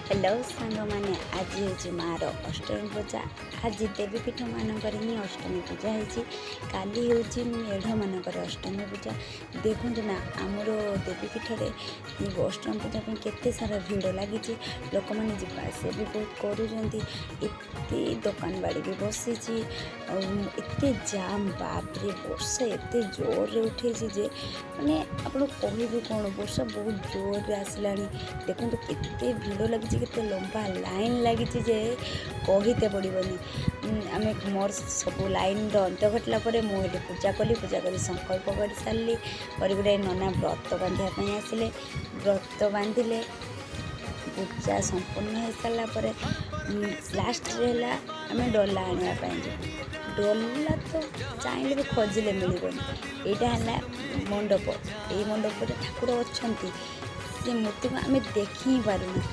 Hello ସାଙ୍ଗମାନେ, ଆଜି ହେଉଛି ମାଆର ଅଷ୍ଟମୀ ପୂଜା। ଆଜି ଦେବୀ ପୀଠମାନଙ୍କରେ ହିଁ ଅଷ୍ଟମୀ ପୂଜା ହେଇଛି। କାଲି ହେଉଛି ମେଢ଼ମାନଙ୍କର ଅଷ୍ଟମୀ ପୂଜା। ଦେଖନ୍ତୁ ନା, ଆମର ଦେବୀ ପୀଠରେ ଅଷ୍ଟମୀ ପୂଜା ପାଇଁ କେତେ ସାରା ଭିଡ଼ ଲାଗିଛି। ଲୋକମାନେ ଯିବା ଆସିବା ବି ବହୁତ କରୁଛନ୍ତି। ଏତେ ଦୋକାନ ବାଡ଼ି ବି ବସିଛି ଆଉ ଏତେ ଜାମ୍, ବାପରେ! ବର୍ଷା ଏତେ ଜୋରରେ ଉଠେଇଛି ଯେ ମାନେ ଆପଣ କହିବେ କ'ଣ? ବର୍ଷା ବହୁତ ଜୋରରେ ଆସିଲାଣି। ଦେଖନ୍ତୁ, କେତେ ଭିଡ଼ ଲାଗିଛି, କେତେ ଲମ୍ବା ଲାଇନ୍ ଲାଗିଛି ଯେ କହିତେ ପଡ଼ିବନି। ଆମେ ମୋର ସବୁ ଲାଇନ୍ର ଅନ୍ତ ଘଟିଲା ପରେ ମୁଁ ଏଠି ପୂଜା କଲି। ପୂଜା କରି ସଂକଳ୍ପ କରିସାରିଲି। କରି ଗୁଡ଼ାଏ ନନା ବ୍ରତ ବାନ୍ଧିବା ପାଇଁ ଆସିଲେ, ବ୍ରତ ବାନ୍ଧିଲେ। ପୂଜା ସମ୍ପୂର୍ଣ୍ଣ ହେଇସାରିଲା ପରେ ଲାଷ୍ଟରେ ହେଲା ଆମେ ଡଲା ଆଣିବା ପାଇଁ ଯିବୁ। ଡଲା ତ ଚାହିଁଲେ ବି ଖୋଜିଲେ ମିଳିବନି। ଏଇଟା ହେଲା ମଣ୍ଡପ। ଏଇ ମଣ୍ଡପରେ ଠାକୁର ଅଛନ୍ତି, ସେ ମୂର୍ତ୍ତିକୁ ଆମେ ଦେଖି ହିଁ ପାରୁନା।